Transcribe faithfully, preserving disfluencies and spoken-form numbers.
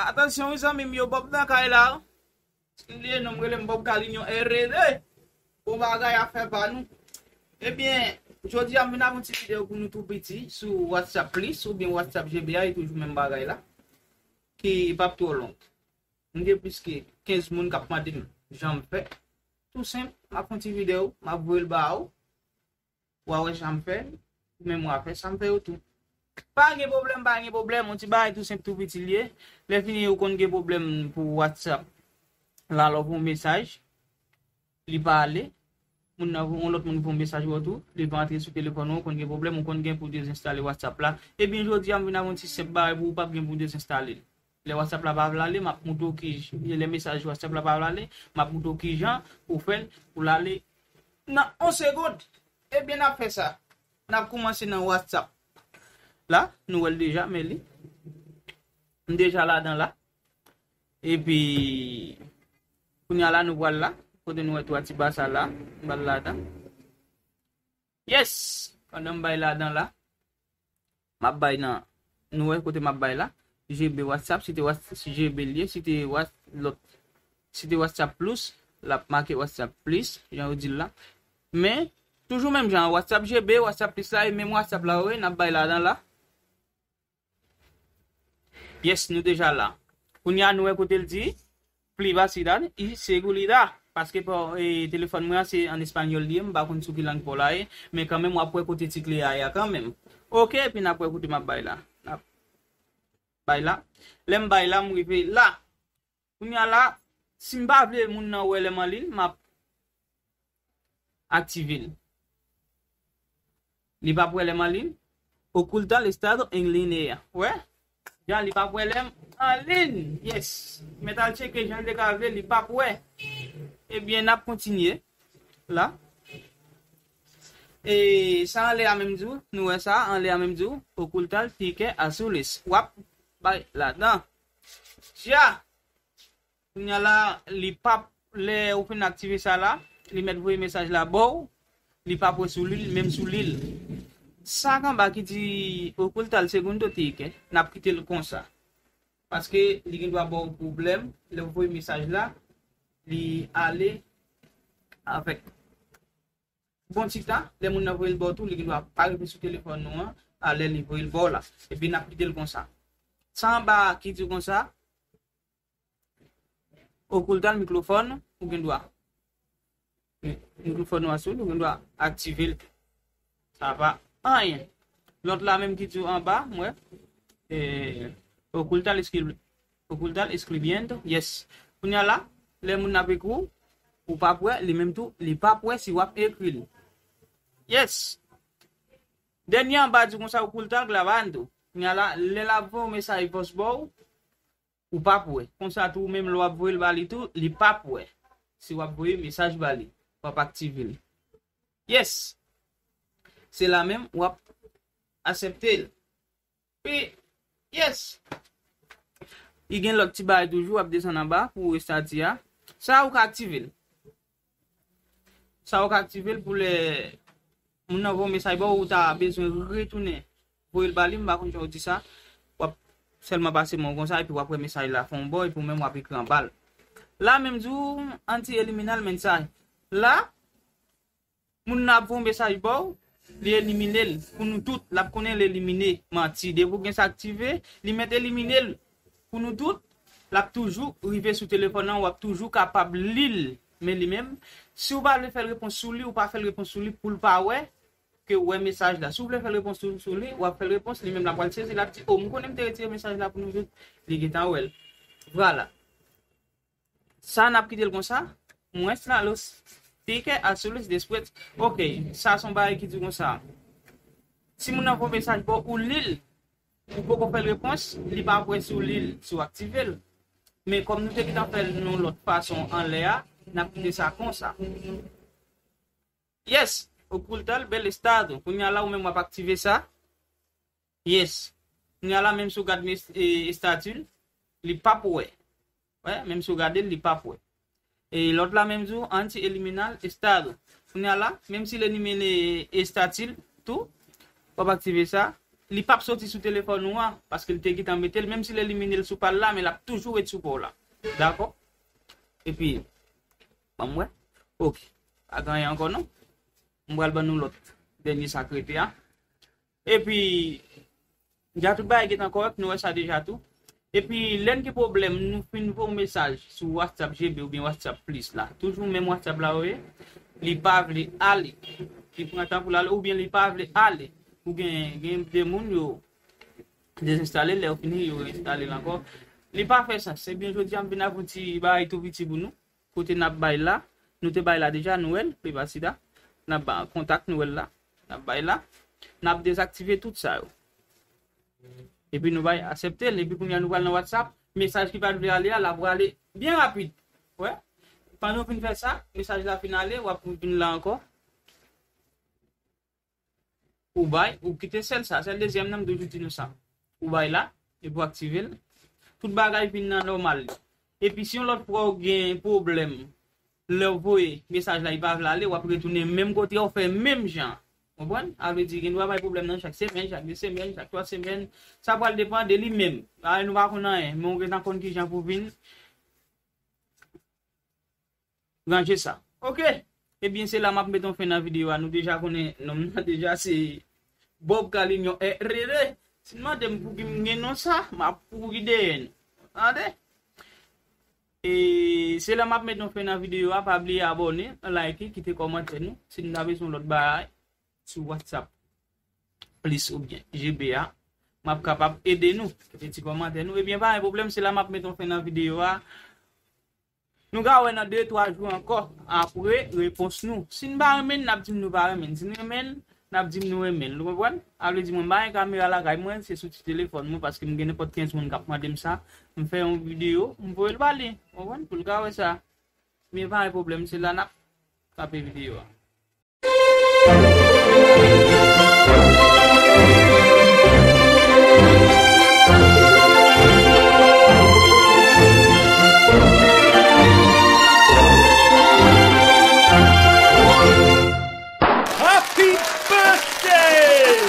Atansyon wi zanmi m yo, Bob nan kay la. Si m bliye non m, rele m Bob Calignon R deux. Bon bagay, afè pa nou. Ebyen, jodi a m vin avè yon ti videyo pou nou tou piti sou WhatsApp Plus oubyen WhatsApp G B a, e toujou menm bagay la, ki p ap twò long. M gen plis ke kenz moun k ap mande m jan m fè. Tou senp, m ap fè yon ti videyo, m ap voye l ba ou. W a wè sa m fè, ou menm w a fè sa m fè yo tou. Pa gen pwoblèm, pa gen pwoblèm, yon ti bagay tou senp, tou piti l ye. Lè fini, ou konn gen pwoblèm pou WhatsApp la, lè w voye yon mesaj, li pa ale. Moun nan, yon lòt moun voye yon mesaj ba w tou, li pa antre sou telefòn ou, ou konn gen pwoblèm, ou konn gen pou dezenstale WhatsApp la. Ebyen, jodi a, m vin avè yon ti senp bagay pou ou p ap gen pou dezenstale l. Lè WhatsApp la pa vle ale, m ap montre w ki, lè mesaj WhatsApp la pa vle ale, m ap montre w kijan pou w fè l pou l ale nan yon segond. Ebyen, n ap fè sa. N ap kòmanse nan WhatsApp la, nou wè l deja, men li. M deja ladan la. Epi, kounye a la, nou pral la. Kote nou wè twa ti ba sa la, m pral ladan. Yes! Pandan m bay ladan la, m ap bay nan, nou wè kote m ap bay la, G B WhatsApp, si te Whats-, si G B l ye, si te Whats-, lòt, si te WhatsApp Plus, l ap make WhatsApp Plus, jan yo di l la. Men, toujou menm jan, WhatsApp G B, WhatsApp Plus la, e menm WhatsApp la, wi, n ap bay ladan la. Yes, nou deja la. Kounye a, nou wè kote l di, privacidad y seguridad. Paske pa, e, telefòn mwen an se an espanyòl li ye, m pa konn sou ki lang pa w la ye, men kanmenm w ap wè kote ti kle a ye a kanmenm. Oke, epi n ap wè kote m ap bay la. N ap bay la. Lè m bay la, m rive la. Kounye a la, si m pa vle moun nan wè lè m anliy, m ap aktive l. Li p ap wè lè m anliy. Oculta el estado en línea. Wè? Jan li p ap wè lè m anliy. Yes. Mèt al tcheke jan l te ka vle, li p ap wè. Ebyen, n ap kontinye. La. E sa anlè a menm di w, nou wè sa, anlè a menm di w, ocultar tickets azules. W ap bay ladan. Dja! Kounye a la, li p ap, lè ou fin aktive sa la, li mèt voye mesaj la ba w, li p ap wè sou li, menm sou li. Sa k anba ki di ocultar el segundo ticket, n ap kite l konsa. Paske li gen dwa ba w pwoblèm, lè w voye mesaj la, li ale avèk bon ti tan, lè moun nan voye l ba w tou, li gen dwa pa rive sou telefòn nou an, a lè li voye l ba w la. Epi n ap kite l konsa. Sa anba ki di konsa, ocultar el micrófono, ou gen dwa. Mikwofòn ou a sou li, ou gen dwa aktive l. Sa pa anyen. Lòt la menm ki di w anba, m wè. E, ocultar el escri-, ocultar escribiendo. Yes. Kounye a la, lè moun nan ap ekri w, ou p ap wè, li menm tou, li p ap wè si w ap ekri l. Yes. Dènye anba di konsa, ocultar grabando. Kounye a la, lè l ap voye yon mesaj vòs ba w, ou p ap wè. Konsa tou, ou menm lè w ap voye l ba li tou, li p ap wè. Si w ap voye mesaj ba li, w ap aktive l. Yes. Se la menm, w ap aksepte l. Pi, yes. Li gen lòt ti bagay toujou, w ap desann anba pou estati a. Sa a, ou ka aktive l. Sa a, ou ka aktive l pou lè moun nan voye yon mesaj ba w, ou ta bezwen retounen voye l ba li, m pa konn jan yo di sa. W ap sèlman pase men w konsa, epi w ap wè mesaj la fè yon bò, epi ou menm w ap ekri anba l. La menm di w, anti-eliminar mensaje. La, moun nan ap voye yon mesaj ba w, li elimine l pou nou tout, l ap konnen l elimine. Manti, depi w gen sa aktive, li mèt elimine l pou nou tout, l ap toujou rive sou telefòn nan, w ap toujou kapab li l. Men li menm, si w pa vle fè l repons sou li, ou pa fè l repons sou li pou l pa wè ke w wè mesaj la. Si w vle fè l repons sou, sou li, w ap fè l repons, li menm l ap pral sezi, l ap di, "O, m konnen m te retire mesaj la pou nou tout." Li gentan wè l. Vwala. Sa n ap kite l konsa. Muestra los tickets azules después. Ok, sa se yon bagay ki di konsa. Si moun nan voye mesaj ba w, ou li l, ou poko fè l repons, li pa ap wè si w li l, si w aktive l. Men kòm nou te gentan fè l yon lòt fason anlè a, n ap kite sa konsa. Yes, ocultar el estado. Kounye a la, ou menm w ap aktive sa. Yes. Kounye a la, menm si w gad mes-, e, estati l, li p ap wè. Wè, menm si w gade l, li p ap wè. E lòt la menm di w, anti-eliminar estado. Kounye a la, menm si l elimine estati l tou, w ap aktive sa. li p ap soti sou telefòn ou an, paske li te gentan mete l, menm si l elimine l sou pa l la, men l ap toujou ret sou pa w la. Dakò? Epi, ban m wè. Ok. Pa gen anyen ankò non. M pral ban nou lòt dènye sa k rete a. Epi, deja tout bagay gentan kòrèk, nou wè sa deja tou. Epi, lè n gen pwoblèm, nou fin voye yon mesaj sou WhatsApp G B oubyen WhatsApp Plus la. Toujou menm WhatsApp la, ou ye, li pa vle ale. Li pran tan pou l ale, oubyen li pa vle ale. Ou gen, gen de moun yo dezenstale, lè yo fini, yo enstale l ankò. Li pa fè sa. Se byen jodi a, m vin avè yon ti bagay tou piti pou nou. Kote n ap bay la, nou te bay la deja, nou wè l, Privacy la. N ap ba kontak, nou wè l la. N ap bay la. N ap dezaktive tout sa yo. Epi nou bay aksepte l. Epi kounye a nou pral nan WhatsApp. Mesaj ki pa t vle ale a, l ap prale byen rapid. Wè. Pandan w fin fè sa, mesaj la fin ale, w ap vin la ankò. Ou bay, ou kite sèl sa, sèl dezyèm nan, m toujou di nou sa. Ou bay la, epi w aktive l. Tout bagay vin nan nòmal li. Epi si yon lòt fwa w gen pwoblèm, lè w voye mesaj la, li pa vle ale, w ap retounen menm kote a, w fè menm jan. Konprann? A vle di, gen dwa bay pwoblèm nan chak semèn, chak de semèn, chak twa semèn. Sa pral depann de li menm. A, nou pa konn anyen, men w gentan konn ki jan pou vin ranje sa. Ok. Ebyen, se la m ap met yon fen nan videyo a. Nou deja konnen non m nan deja, se Bob Calignon R R. Si n mande m pouki m gen non sa, m ap kouri dèyè nou. Tande? E se la m ap met yon fen nan videyo a. Pa bliye abòne, like, kite kòmantè nou. Si nou ta bezwen lòt bagay sou WhatsApp Plus oubyen G B a, m ap kapab ede nou. Kite ti kòmantè nou. Ebyen, pa gen pwoblèm, se la m ap met yon fen nan videyo a. Nou ka wè nan de, twa jou ankò apre repons nou. Si n pa renmen l, n ap di m nou pa renmen l. Si n renmen l, n ap di m nou renmen l. Nou konprann? A vle di mwen pa gen kamera lakay mwen, se sou ti telefòn mwen, paske m gen nenpòt kenz moun k ap mande m sa. M fè yon videyo, m voye l ba li. Konprann? Pou l ka wè sa. Men pa gen pwoblèm, se la n ap frape videyo a. Happy birthday!